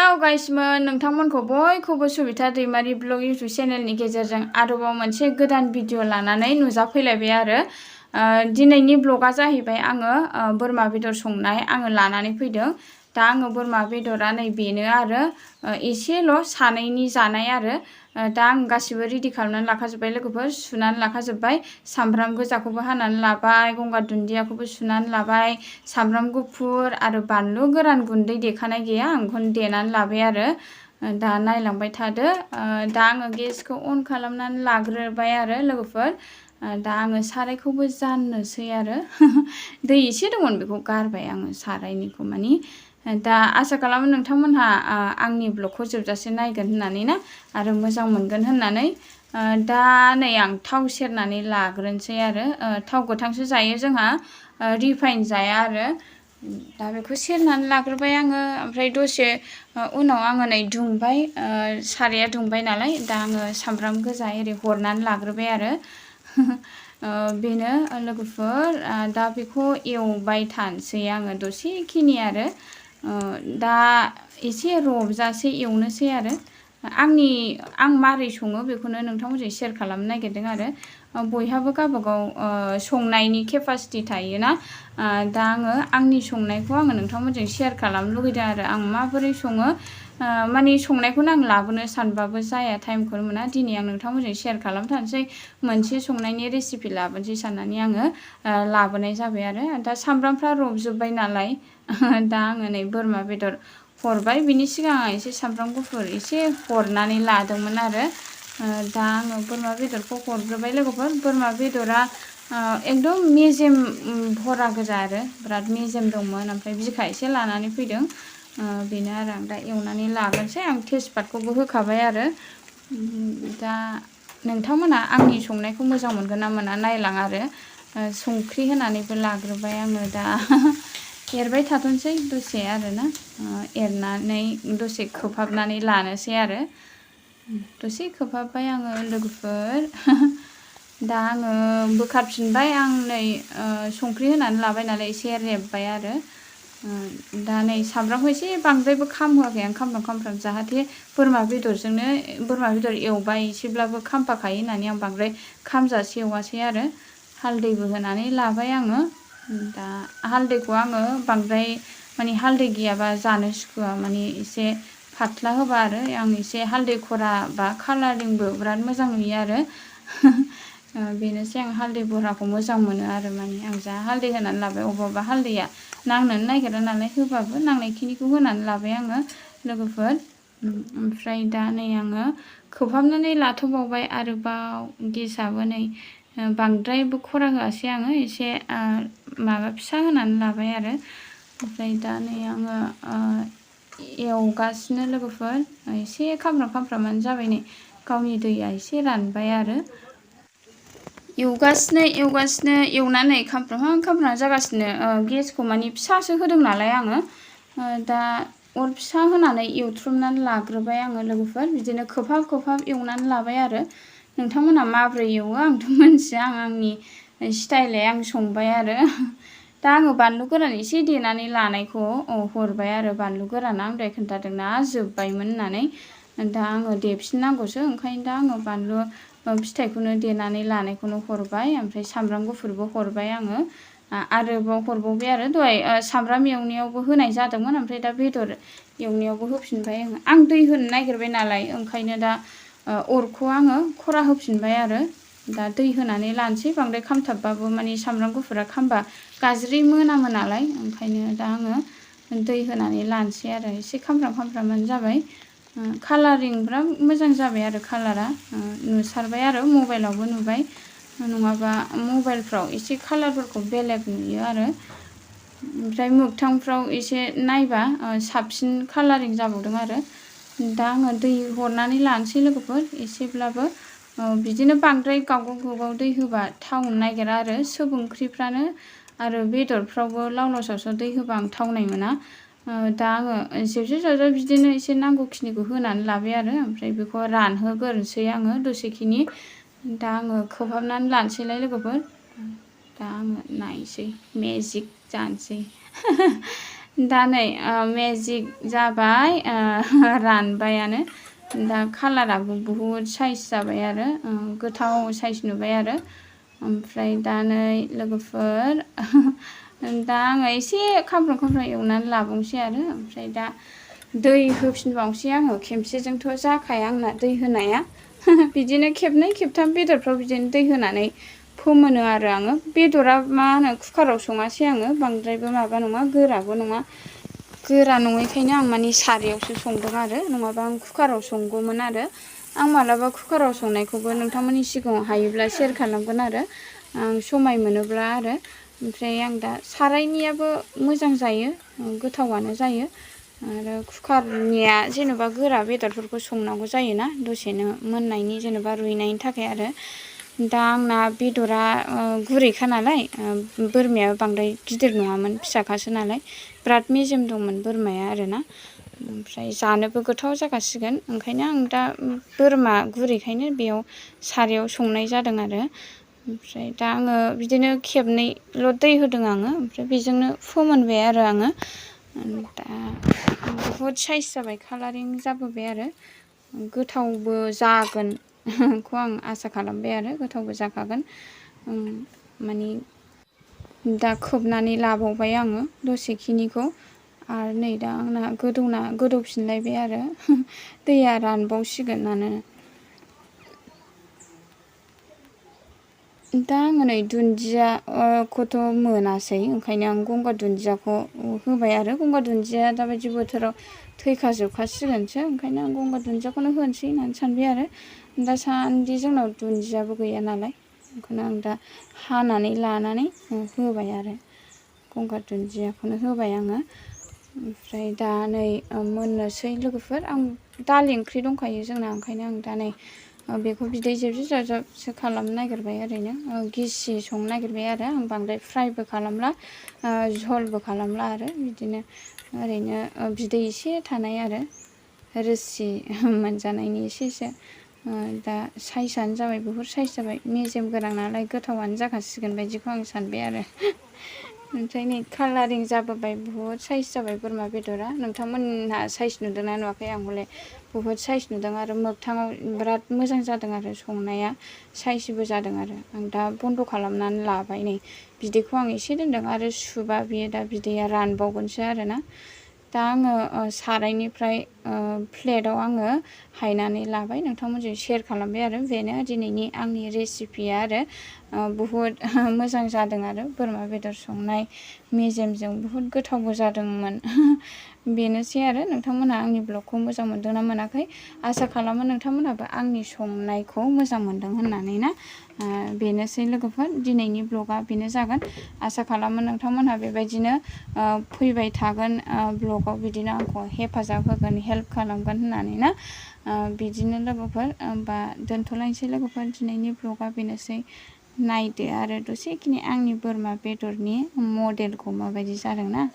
Hello गाइसमोन नोंथांमोनखौ बयखौबो सुबिता दैमारि blog YouTube चेनेलनि गेजेरजों आरोबाव मोनसे गोदान भिडिअ लानानै नुजाफैलायबाय आरो दिनैनि ब्लगा जाहैबाय आङो बोरमा बेदर संनाय आङो लानानै फैदों। दा आङो बोरमा बेदरा नै बेनो आरो एसेल' सानैनि जानाय आरो दा आं गासिबो रेडि खालामनानै लाखाजोब्बाय लोगोफोर सुनानै लाखाजोब्बाय सामब्राम गोजाखौबो हानानै लाबाय गंगार दुन्दियाखौबो सुनानै लाबाय सामब्राम गुफुर आरो बानलु गोरान गुन्दै देखानाय गैया आं बेखौनो देनानै लाबाय आरो दा नायलांबाय थादो दा आङो गेसखौ अन खालामनानै लाग्रोबाय आरो लोगोफोर दा आङो सारायखौबो जाननोसै आरो दै एसे दंमोन बेखौ गारबाय आङो सारायनिखौ मानि दा आसा खालामो नोंथांमोनहा आंनि ब्लगखौ जोबजासे नायगोन होननानै ना आरो मोजां मोनगोन होननानै दा नै आं थाव सेरनानै लाग्रोनोसै आरो थाव गोथांसो जायो जोंहा रिफाइन जाया आरो दा बेखौ सेरनानै लाग्रोबाय आङो ओमफ्राय दसे उनाव आङो नै दुंबाय साराया दुंबाय नालाय दा आङो सामब्राम गोजा एरि हरनानै लाग्रोबाय आरो बेनो लोगोफोर दा बेखौ एवबाय थानोसै आङो दसेखिनि आरो दा एसे रबजासे एवनोसै आरो आं मारै सङो बेखौनो नोंथांमोनजों शेयार खालामनो नागिरदों आरो बयहाबो गावबागाव संनायनि केपासिटि थायोना दा आङो आंनि संनायखौ आङो नोंथांमोनजों शेयार खालामनो लुगैदों आरो आं माबोरै सङो माने संनायखौनो आं लाबोनो सानबाबो जाया टाइमखौनो मोना दिनै आं नोंथांमोनजों शेयार खालामथारनोसै मोनसे संनायनि रेसिपि लाबोनोसै साननानै आङो लाबोनाय जाबाय आरो दा सामब्रामफ्रा रबजोब्बाय नालाय दा आङो नै बोरमा बेदर हरबाय बिनि सिगां आं एसे सामब्राम गुफुर एसे हरनानै लादोंमोन आरो दा आङो बोरमा बेदरखौ हरग्रोबाय लोगोफोर बोरमा बेदरा एकदम मेजेम भरा गोजा आरो बिराद मेजेम दंमोन ओमफ्राय बिखा एसे लानानै फैदों बेनो आरो आं दा एवनानै लाग्रोनोसै आं तेजपातखौबो होखाबाय आरो दा नोंथांमोना आंनि संनायखौ मोजां मोनगोन ना मोना नायलां आरो संख्रि होनानैबो लाग्रोबाय आङो दा एरबाय थाथ'नोसै दसे आरोना एरनानै दसे खोबहाबनानै लानोसै आरो दसे खोबहाबबाय आङो लोगोफोर दा आङो बोखारफिनबाय आं नै संख्रि होनानै लाबाय नालाय एसे रेबबाय आरो दा नै सामब्रामखौ एसे बांद्रायबो खामहोआखै आं खामफ्राम जाहाथे बोरमा बेदर एवबा एसेब्लाबो खामफाखायो होननानै आं बांद्राय खामजासे एवासै आरो हालदैबो होनानै लाबाय आङो दा हालदैखौ आङो बांद्राय माने हालदै गैयाबा जानो सुखुवा माने एसे फाथ्ला होबा आरो आं एसे हालदै खरा बा कालारिंबो बिराद मोजां नुयो आरो बेनोसै आं हालदै बराखौ मोजां मोनो आरो माने आं जा हालदै होनानै लाबाय अबेबा हालदैया नांनोनो नागिरा नालाय होबाबो नांनायखिनिखौ होनानै लाबाय आङो लोगोफोर ओमफ्राय दा नै आङो खोबहाबनानै लाथ'बावबाय आरोबाव गेसआबो नै बांद्रायबो खरा होआसै आङो एसे माबा फिसा होनानै लाबाय आरो ओमफ्राय दा नै आङो एवगासिनो लोगोफोर एसे खामफ्रामानो जाबाय नै गावनि दैया एसे रानबाय आरो एवगासिनो एवनानै खामफ्राम जागासिनो गेसखौ माने फिसासो होदों नालाय आङो दा अर फिसा होनानै एवथ्रुमनानै लाग्रोबाय आङो लोगोफोर बिदिनो खोबहाब एवनानै लाबाय आरो नोंथांमोनहा माब्रै एवो आंथ' मिन्थिया आंनि स्टाइलै आं संबाय आरो दा आङो बानलु गोरान एसे देनानै लानायखौ हरबाय आरो बानलु गोराना आं दहाय खोन्थादोंना जोब्बायमोन होननानै दा आङो देफिननांगौसो ओंखायनो दा आङो बानलु फिथाइखौनो देनानै लानायखौनो हरबाय ओमफ्राय सामब्राम गुफुरबो हरबाय आङो आरोबाव हरबावबाय आरो दहाय सामब्राम एवनायावबो होनाय जादोंमोन ओमफ्राय दा बेदर एवनायावबो होफिनबाय आं दै होनो नागिरबाय नालाय ओंखायनो दा अरखौ आङो खरा होफिनबाय आरो दा दै होनानै लानोसै बांद्राय खामथाबबाबो माने सामब्राम गुफुरा खामबा गाज्रि मोनामो नालाय ओंखायनो दा आङो दै होनानै लानोसै आरो एसे खामफ्रामानो जाबाय कालारिं बिराद मोजां जाबाय आरो कालारा नुसारबाय आरो मबाइलावबो नुबाय नङाबा मबाइलफ्राव एसे कालारफोरखौ बेलेग नुयो आरो ओमफ्राय मोगथांफ्राव एसे नायबा साबसिन कालारिं जाबावदों आरो दा आङो दै हरनानै लानोसै लोगोफोर एसेब्लाबो बिदिनो बांद्राय गावगाव दै होबा थावनो नागिरा आरो सोब ओंख्रिफ्रानो आरो बेदरफ्रावबो लाव सावसाव दै होबा आं थावनाय मोना दा आङो जेबजेब बिदिनो एसे नांगौखिनिखौ होनानै लाबाय आरो ओमफ्राय बेखौ रानहोग्रोनोसै आङो दसेखिनि दा आङो खोबहाबनानै लानोसैलाय लोगोफोर दा आङो नायसै मेजिक जानोसै दा नै मेजिक जाबाय रानबायानो दा कालाराबो बुहुद साइज जाबाय आरो गोथाव साइज नुबाय आरो ओमफ्राय दा नै लोगोफोर दा आङो एसे खामफ्राम एवनानै लाबावनोसै आरो ओमफ्राय दा दै होफिनबावनोसै आङो खेबसेजोंथ' जाखाया आंना दै होनाया बिदिनो खेबनै खेबथाम बेदरफ्राव बिदिनो दै होनानै फोमोनो आरो आङो बेदरा मा होनो कुकाराव सङासै आङो बांद्रायबो माबा नङा गोराबो नङा गोरा नङैखायनो आं माने सारायावसो संदों आरो नङाबा आं कुकाराव संगौमोन आरो आं मालाबा कुकाराव संनायखौबो नोंथांमोननि सिगाङाव हायोब्ला शेयार खालामगोन आरो आं समाय मोनोब्ला आरो ओमफ्राय आं दा सारायनियाबो मोजां जायो गोथावानो जायो आरो कुकारनिया जेनेबा गोरा बेदरफोरखौ संनांगौ जायोना दसेनो मोननायनि जेनेबा रुइनायनि थाखाय आरो दा आंना बेदरा गुरैखा नालाय बोरमाया बांद्राय गिदिर नङामोन फिसाखासो नालाय बिराद मेजेम दंमोन बोरमाया आरोना ओमफ्राय जानोबो गोथाव जाखासिगोन ओंखायनो आं दा बोरमा गुरैखायनो बेयाव सारायाव संनाय जादों आरो ओमफ्राय दा आङो बिदिनो खेबनैल' दै होदों आङो ओमफ्राय बेजोंनो फोमोनबाय आरो आङो दा बुहुद साइज जाबाय कालारिं जाबोबाय आरो गोथावबो जागोनखौ आं आसा खालामबाय आरो गोथावबो जाखागोन माने दा खोबनानै लाबावबाय आङो दसेखिनिखौ आरो नै दा आंना गोदौफिनलायबाय आरो दैया रानबावसिगोनानो दा आङो नै दुन्दियाखौथ' मोनासै ओंखायनो आं गंगार दुन्दियाखौ होबाय आरो गंगार दुन्दिया दाबायदि बोथोराव थैखाजोबखासिगोनसो ओंखायनो आं गंगार दुन्दियाखौनो होनोसै होननानै सानबाय आरो दासान्दि जोंनाव दुन्दियाबो गैया नालाय ओंखायनो आं दा हानानै लानानै होबाय आरो गंगार दुन्दियाखौनो होबाय आङो ओमफ्राय दा नै मोननोसै लोगोफोर आं दालि ओंख्रि दंखायो जोंना ओंखायनो आं दा नै बेखौ बिदै जेबसो खालामनो नागिरबाय ओरैनो गिसि संनो नागिरबाय आरो आं बांद्राय फ्रायबो खालामला झलबो खालामला आरो बिदिनो ओरैनो बिदै एसे थानाय आरो रोसि मोनजानायनि एसेसो दा साइजआनो जाबाय बुहुद साइज जाबाय मेजेम गोनां नालाय गोथावानो जाखासिगोन बायदिखौ आं सानबाय आरो ओमफ्राय नै कालारिं जाबोबाय बुहुद साइज जाबाय बोरमा बेदरा नोंथांमोनहा साइज नुदोंना नुवाखै आं हले बुहुद साइज नुदों आरो मोगथाङाव बिराद मोजां जादों आरो संनाया साइजबो जादों आरो आं दा बन्द' खालामनानै लाबाय नै बिदैखौ आं एसे दोनदों आरो सुबा बियो दा बिदैया रानबावगोनसो आरोना दा आङो सारायनिफ्राय प्लेटाव आङो हायनानै लाबाय नोंथांमोनजों शेयार खालामबाय आरो बेनो दिनैनि आंनि रेसिपिया आरो बुहुद मोजां जादों आरो बोरमा बेदर संनाय मेजेमजों बुहुद गोथावबो जादोंमोन बेनोसै आरो नोंथांमोनहा आंनि ब्लगखौ मोजां मोनदोंना मोनाखै आसा खालामो नोंथांमोनहाबो आंनि संनायखौ मोजां मोनदों होननानै ना बेनोसै लोगोफोर दिनैनि ब्लगा बेनो जागोन आसा खालामो नोंथांमोनहा बेबायदिनो फैबाय थागोन ब्लगाव बिदिनो आंखौ हेफाजाब होगोन हेल्प खालामगोन होननानै ना बिदिनो लोगोफोर होमबा दोनथ'लायनोसै लोगोफोर दिनैनि ब्लगा बेनोसै नायदो आरो दसेखिनि आंनि बोरमा बेदरनि मडेलखौ माबायदि जादों ना